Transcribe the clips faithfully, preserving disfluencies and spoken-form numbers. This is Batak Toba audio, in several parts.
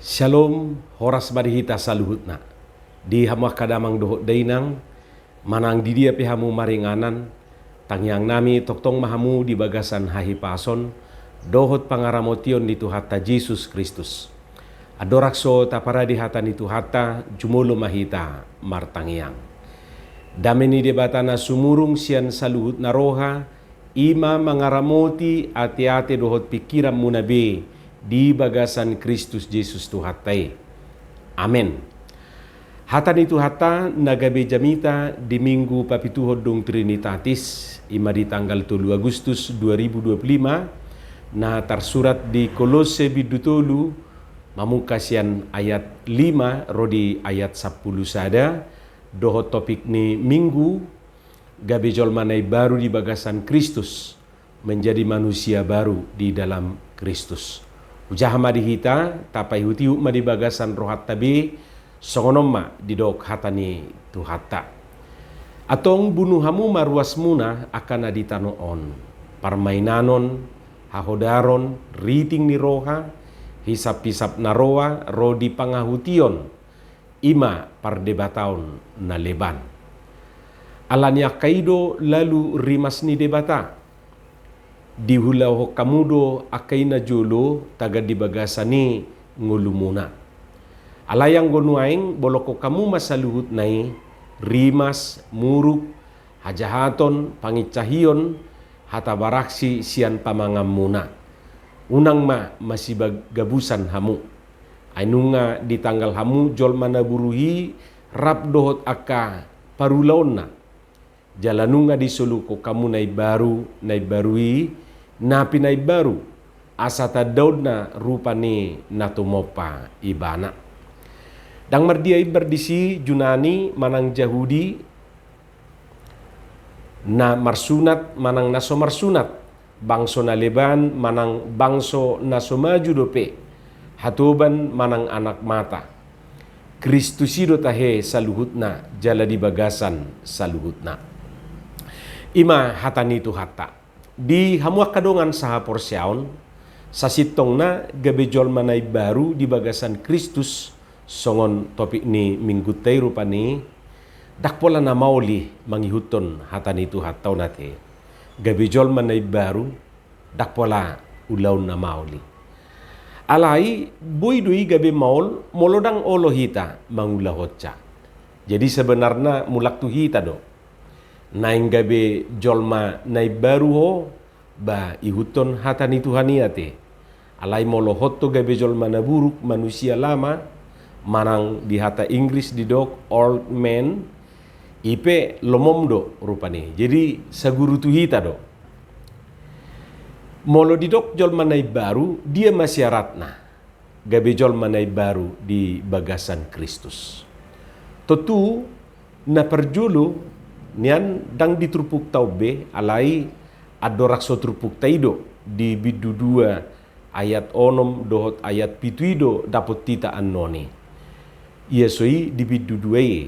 Syalom, horas ma di hita saluhutna. Di hamu angka damang dohot dainang, manang di dia pe hamu maringanan, tangiang nami tongtong ma hamu di bagasan hahipason dohot pangaramotion ni Tuhanta Jesus Kristus. Andorang so taparade hata ni Tuhanta, jumolo ma hita martangiang. Dame ni Debata na sumurung sian saluhutna roha, i ma mangaramoti ateate dohot pingkiranmuna be di bagasan Kristus Jesus Tuhanta i. Amen. Hata ni Tuhanta na gabe jamita di Minggu papituhon dung Trinitatis, i ma di tanggal tolu Agustus dua ribu dua puluh lima, na tarsurat di Kolosse bindu tolu, mamungka sian ayat lima ro di ayat sampulu sada, dohot topik ni Minggu, gabe jolma na imbaru di bagasan Kristus, menjadi manusia baru di dalam Kristus. Hujaha ma di hita, tapaihutihut ma di bagasan rohanta be, songon on ma didok hata ni Tuhanta. Antong bunu hamu ma ruasmuna angka na di tano on. Parmainanon, hahodaron, riting ni roha, hisaphisap na roa, ro di pangahution, i ma pardebataon na leban. Ala ni angka i do lalu rimas ni Debata. Diulahon hamu do angka i najolo tagan di bagasan i ngolumuna. Alai anggo nuaeng bolongkon hamu ma saluhutna i, rimas, muruk, hajahaton, pangincahion, hata baraksi sian pamanganmuna. Unang ma masibagabusan hamu. Ai nunga ditanggal hamu jolma na buruk i rap dohot angka parulaonna. Jala nunga disoluhon hamu na imbaru, na imbaru i, na pinaimbaru, asa tandaonna rupa ni na tumompa ibana. Ndang mardia imbar disi Junani manang Jahudi, na marsunat manang na so marsunat, bangso na leban manang bangso na so maju dope, hatoban manang anak mata. Kristus i do tahe saluhutna jala di bagasan saluhutna. I ma hata ni Tuhanta. Di hamu angka dongan sahaporseaon, sasintongna gabe jolma na imbaru di bagasan Kristus, songon topik ni Minggunta i rupani, ndang pola na maol i mangihuthon hata ni Tuhanta on ate. Gabe jolma na imbaru, ndang pola ulaon na maol i. Alai, boi do i gabe maol, molo ndang olo hita mangulahonsa. Jadi sebenarna mulak tu hita do. Naeng gabe jolma na imbaru ho, ba ihuthon hata ni Tuhan i ate. Alai molo hot ho gabe jolma na buruk, manusia lama, manang di hata Inggris didok old man, i pe lomom do rupani. Jadi saguru tu hita do. Molo didok jolma na imbaru, dia ma syaratna gabe jolma na imbaru di bagasan Kristus? Tontu na parjolo nian ndang di turpukta on be, alai andorang so turpukta i do, di bindu dua ayat onom dohot ayat pitu i do dapot hita annon i. Ia so i di bindu dua i.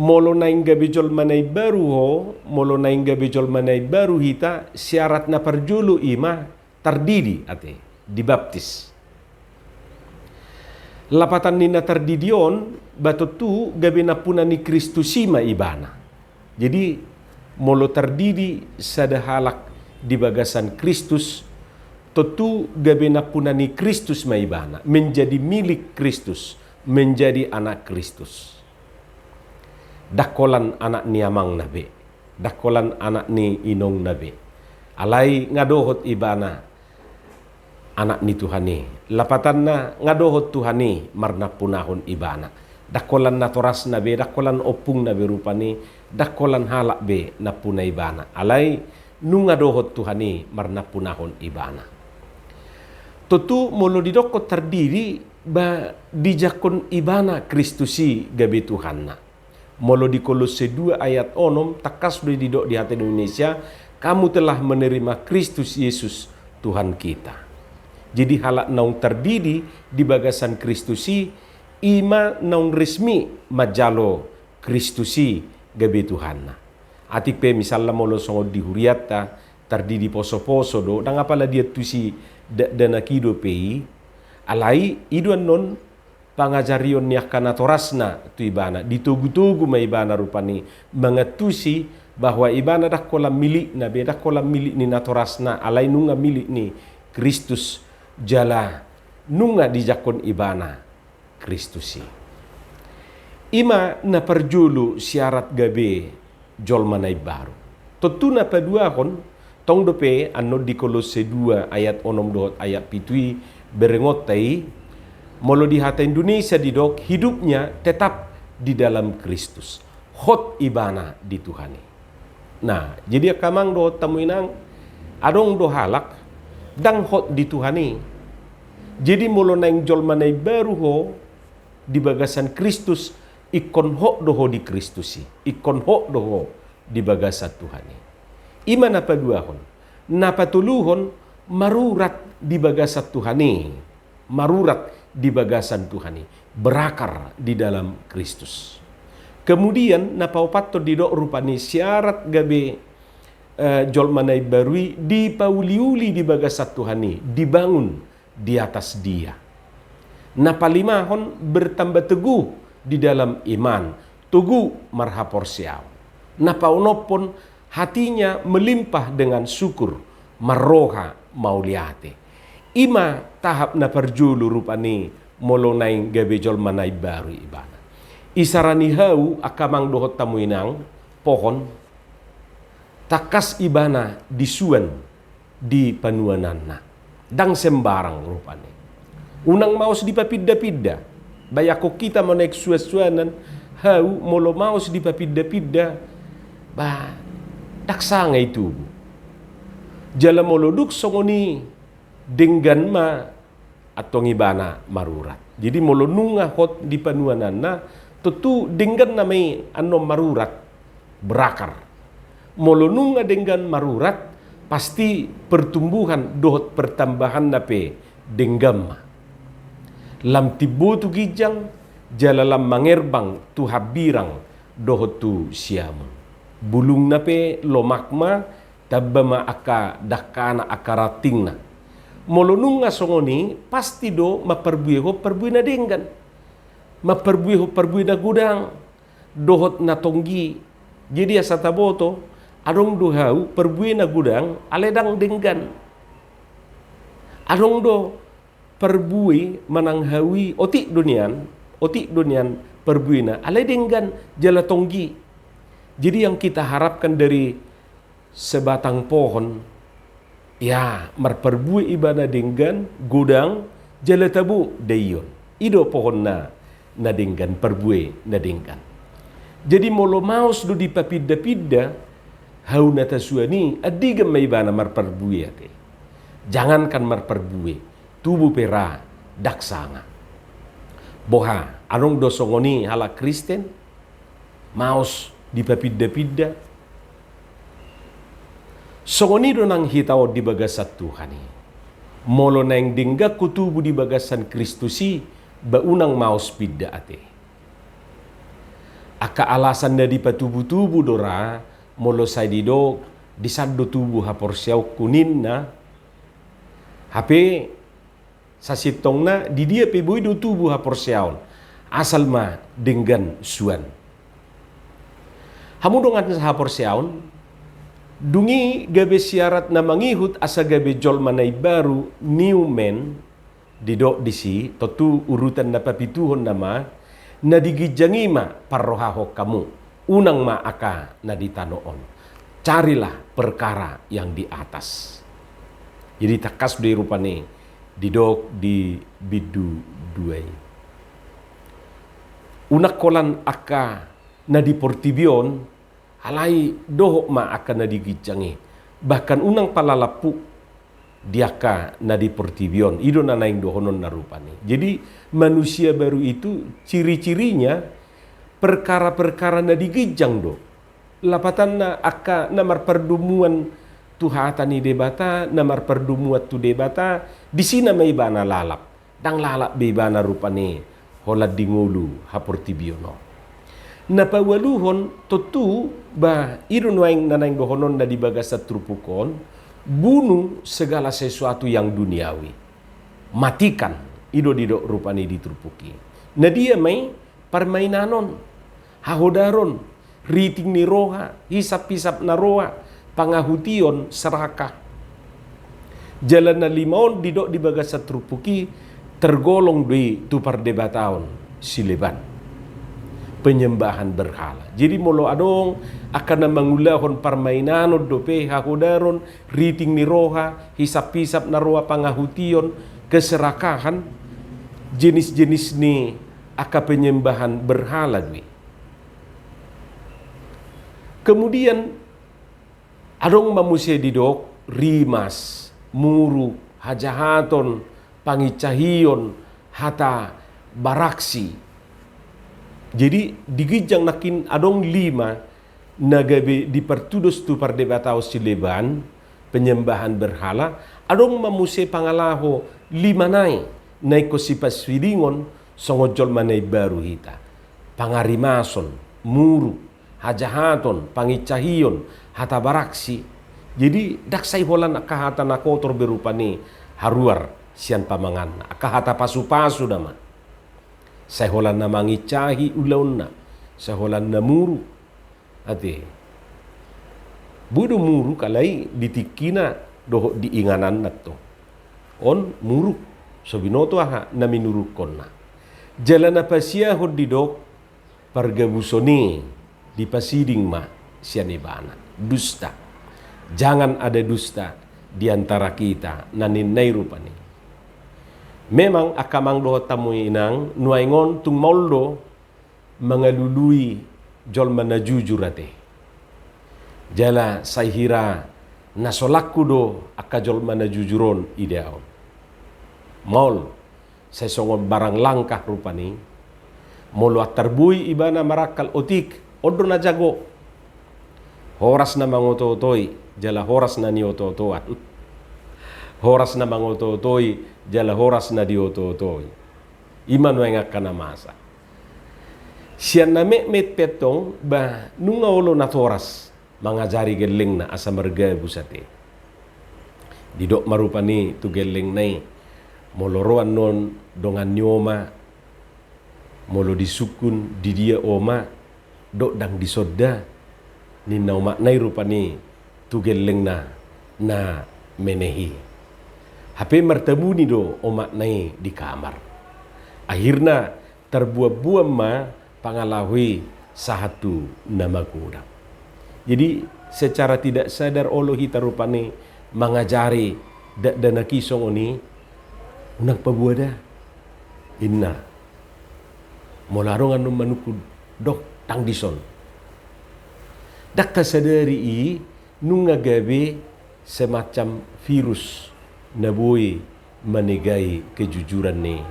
Molo naeng gabe jolma na imbaru ho, molo naeng gabe jolma na imbaru hita, syarat na parjolo i ma tardidi ate, dibaptis. Lapatan ni na tardidi on, ba tontu gabe nampuna ni Kristus i ma ibana. Jadi, molo tardidi sada halak di bagasan Kristus, tontu gabe nampuna ni Kristus ma ibana, menjadi milik Kristus, menjadi anak Kristus. Ndang holan anak ni amangna be, ndang holan anak ni inongna be. Alai nga dohot ibana anak ni Tuhan i. Lapatanna nga dohot Tuhan i marnampunahon ibana. Ndang holan natorasna be, ndang holan ompungna be rupani, ndang holan halak be nampuna ibana. Alai nunga dohot Tuhan i marnampunahon ibana. Tontu molo didokkon tardidi, ba dijangkon ibana Kristus i gabe Tuhanna. Molo di Kolosse dua ayat onom, tangkas do didok di hata Indonesia, "Kamu telah menerima Kristus Yesus, Tuhan kita." Jadi halak naung tardidi di bagasan Kristus i, i ma naung resmi manjalo Kristus i gabe Tuhanna. Atik pe misalna molo songon di hurianta, tardidi poso-poso do, ndang apala diantusi dakdanak i dope i, Alai i do annon pangajarion ni angka natorasna tu ibana, ditogutogu ma ibana rupani mangantusi bahwa ibana ndang holan milikna be, ndang holan milik ni natorasna, alai nunga milik ni Kristus, jala nunga dijangkon ibana Kristus i. I ma na parjolo syarat gabe jolma na imbaru. Tontu na paduahon, tong dope annon di Kolose dua ayat onom dohot ayat pitu i berengonta i, molo di hata Indonesia didok, hidupnya tetap di dalam Kristus. Hot ibana di Tuhan i. Nah, jadi angka amang dohot hamu inang, adong do halak ndang hot di Tuhan i. Jadi molo naeng jolma na imbaru ho di bagasan Kristus, ingkon hot do ho di Kristus i, ingkon hot do ho di bagasan Tuhan i. I ma na paduahon. Na patoluhon, marurat di bagasan Tuhan i. Marurat di bagasan Tuhan i, berakar di dalam Kristus. Kemudian na paopathon didok rupani syarat gabe, eh, jolma na imbaru i, dipauliuli di bagasan Tuhan i, dibangun di atas Dia. Na palimahon, bertambah teguh di dalam iman, togu marhaporseaon. Na paonomhon, hatinya melimpah dengan syukur, marroha mauliate. I ma tahap na parjolo rupani molo naeng gabe jolma na imbaru ibana. Isarani hau angka amang dohot hamu inang, pohon, tangkas ibana disuan di panuananna. Ndang sembarang rupani. Unang maos dipapindapinda. Bayangkon hita molo naeng suansuanan, hau molo maos dipapindapinda, bah, ndang sanga i tubu. Jala molo dung songon i, denggan ma antong ibana marurat. Jadi molo nunga hot di panuananna, tontu denggan nama i annon marurat, berakar. Molo nunga denggan marurat, pasti pertumbuhan dohot pertambahanna pe denggan ma. Lam timbo tu ginjang, jala lam mangerbang tu hambirang dohot tu siamun. Bulungna pe lomak ma, tamba ma angka dangkana, angka rantingna. Molo nunga songon i, pasti do mamparbuehon parbue na denggan. Mamparbuehon parbue na godang dohot na tonggi. Jadi asa taboto, adong do hau parbue na godang, alai ndang denggan. Adong do parbue manang hau i, otik do nian, otik do nian parbuena, alai denggan jala tonggi. Jadi yang kita harapkan dari sebatang pohon, ya, marparbue ibana denggan, godang, jala tabo daion. I do pohon na, na denggan, parbue na denggan. Jadi molo maos do dipapindapinda hau na tasuan i, andigan ma ibana marparbue ate. Jangankan marparbue, tubu pe ra ndang sanga. Boha, adong do songon i halak Kristen? Maos dipapindapinda. Songon i do nang hita on di bagasan Tuhan i. Molo naeng denggan ho tubu di bagasan Kristus i, ba unang maos pinda ate. Angka alasan na dipatubutubu do ra, molo sai didok, disan do tubu haporseaonku ninna. Hape sasintongna, di dia pe boi do tubu haporseaon, asal ma denggan suan. Hamu dongan sahaporseaon, dung i gabe syarat na mangihut asa gabe jolma na imbaru, new man, didok disi, tontu urutan na papituhon nama, na di ginjang i ma parrohahon hamu, unang ma angka na di tano on. Carilah perkara yang di atas. Jadi tangkas do i rupani didok di bindu dua i. Unang holan angka na di portibi on, alai dohot ma angka na di ginjang i. Bahkan unang pala lampu di angka na di portibi on. I do na naeng dohononna rupani. Jadi manusia baru itu ciri-cirinya perkara-perkara na di ginjang do. Lapatanna angka na marpardomuan tu hata ni Debata, na marpardomuan tu Debata, disi nama ibana lalap. Ndang lalap be ibana rupani holan di ngolu haportibion on. Na paualuhon tontu, ba i do nuaeng na naeng dohononna di bagasan turpuk on, bunuh segala sesuatu yang duniawi. Matikan I do didok rupani di turpuk i. Na dia ma i? Parmainanon, hahodaron, riting ni roha, hisap-hisap na roa, pangahution, serakah. Jala na lima on didok di bagasan turpuk i tergolong do i tu pardebataon sileban, penyembahan berhala. Jadi molo adong angka na mangulahon parmainanon dope, hahodaron, riting ni roha, hisap-hisap na roa, pangahution, keserakahan, jenis-jenis ni angka penyembahan berhala do i. Kemudian adong ma muse didok rimas, muruk, hajahaton, pangincahion, hata baraksi. Jadi di ginjang nangkin adong lima na gabe dipartudos tu pardebataon sileban, penyembahan berhala, adong ma muse pangalaho lima nai na ingkon sipasidingon songon jolma na imbaru hita. Pangarimason, muruk, hajahaton, pangincahion, hata baraksi. Jadi ndang sai holan angka hata na kotor be rupani haruar sian pamanganna, angka hata pasu-pasu nama. Sai holan na mangincahi ulaonna, sai holan na muruk. Ate. Boi do muruk alai di tingkina dohot di ingananna tong. On muruk, so binoto aha na minurukkonna. Jala na pasiahon didok pargabuson i dipasiding ma sian ibana. Dusta. Jangan ada dusta di antara kita, na ninna i rupani. Memang angka amang dohot hamu inang, nuaeng on tung maol do mangalului jolma na jujur ate. Jala sai hira na solangku do angka jolma na jujur on idaon. Maol, sai songon barang langka rupani. Molo antar boi ibana marangkal, otik, on do na jago. Horas na mangoto-otoi, jala horas na nioto-otoan. Horas na mangoto-otoi, jala horas na dioto-otoi. I ma nuaeng angka na masa. Sian na metmet pe tong, ba nunga olo natoras mangajari gellengna asa margabus ate. Didok ma rupani tu gellengna i, molo ro annon dongan ni oma, molo disungkun, di dia oma, dok ndang dison da, ninna omakna i rupani tu gellengna na meneh i. Hape martabuni do omakna i di kamar. Akhirna tarbuan-buan ma pangalaho i sahat tu na magodang. Jadi secara tidak sadar olo hita rupani mangajari dakdanak i songon i, unang paboa da, inna. Molo adong annon manungkun, dok, ndang dison. Ndang tasadari i nunga gabe semacam virus na boi manegai kejujuran ni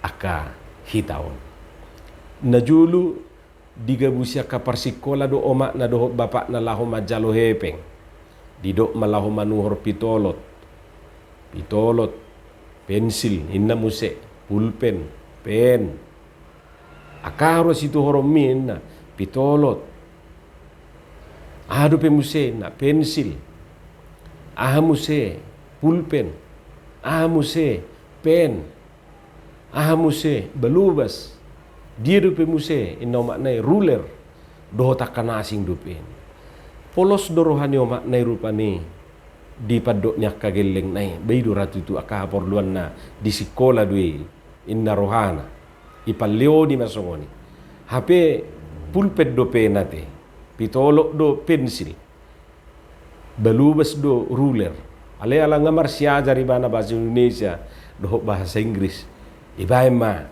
angka hita on. Na jolo digabusi angka parsingkola do omakna dohot bapakna laho manjalo hepeng. Didok ma laho manuhor pitolot. Pitolot, pensil, inna muse, pulpen, pen. Angka aha do situhoronmi, inna, pitolot. Aha dope muse, inna, pensil. Aha muse, pulpen. Aha muse, pen. Aha muse, balobas. Dia dope muse, inna omakna i, ruler. Dohot angka na asing dope. Polos do roha ni omakna i rupani di pandok ni angka gellengna i, ba i do ra tutu angka haporluanna di singkola do i, inna rohana. Ipalleoni ma songon i. Hape pulpen do pen ate, pitolot do pensil, balobas do ruler. Alai ala nga marsiajar ibana bahasa Indonesia dohot bahasa Inggris, ibaen ma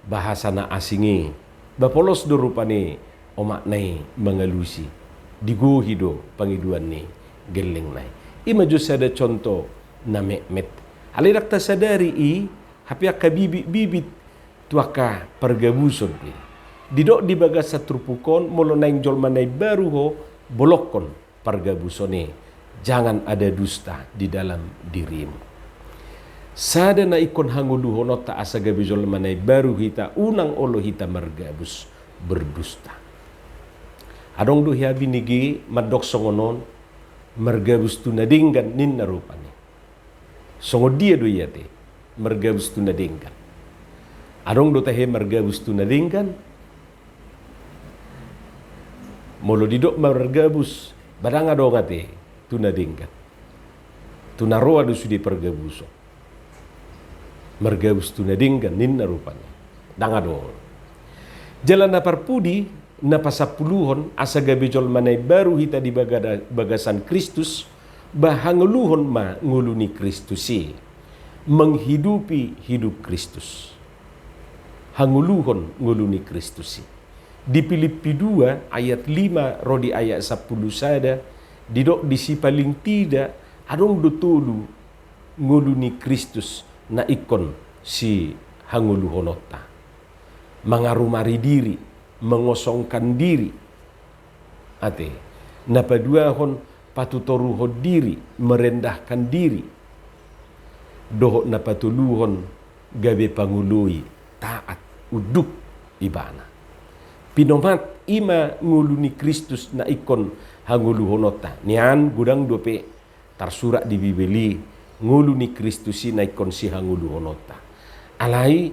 bahasa na asing i. Ba polos do rupani omakna i mangalusi. Digohi do pangidoan ni gellengna i. I ma jo sada contoh na metmet. Alai ndang tasadari i, hape angka bibit-bibit tu angka pargabuson pe. Didok di bagasan turpuk on, molo naeng jolma na imbaru ho, bolongkon pargabuson i, jangan ada dusta di dalam dirimu. Sada na ingkon hangoluhononta asa gabe jolma na imbaru hita, unang olo hita margabus, berdusta. Adong do hea binege mandok songon on, margabus tu na denggan ninna rupani. Songon dia do i ate? margabus tu na denggan. Adong do tahe margabus tu na denggan? Molo didok margabus, ba ndang adong ate tu na denggan. Tu na roa do sude pargabuson. Margabus tu na denggan ninna rupani. Ndang adong. Jala na parpudi, na pasampuluhon, asa gabe jolma na imbaru hita di bagada-, bagasan Kristus, ba hangoluhon ma ngolu ni Kristus i. Menghidupi hidup Kristus. Hangoluhon ngolu ni Kristus i. Di Pilippi dua ayat lima ro di ayat sampulu sada, didok disi paling tidak adong do tolu ngolu ni Kristus na ingkon sihangoluhononta. Mangarumari diri, mengosongkan diri. Ate, na paduahon patutoruhon diri, merendahkan diri. Dohot na patoluhon gabe pangoloi, taat, unduk ibana. Pinomat, i ma ngolu ni Kristus na ingkon hangoluhononta. Nian godang dope tarsurat di Bibel i, ngolu ni Kristus i na ingkon sihangoluhononta. Alai,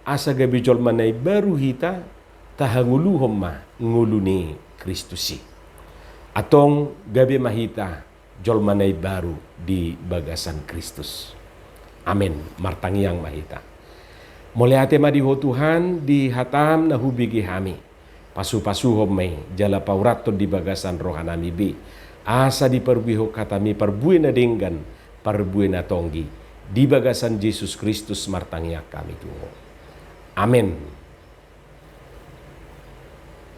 asa gabe jolma na imbaru hita, tahangoluhon ma ngolu ni Kristus i. Antong gabe ma hita jolma na imbaru di bagasan Kristus. Amen. Martangiang ma hita. Mauliate ma di Ho Tuhan, di hataM na hubege hami. Pasupasuhon ma i, jala paurathon di bagasan rohanami be. Asa diparbuehon hataMi parbue na denggan, parbue na tonggi. Di bagasan Jesus Kristus martangiang hami tu Ho. Amen.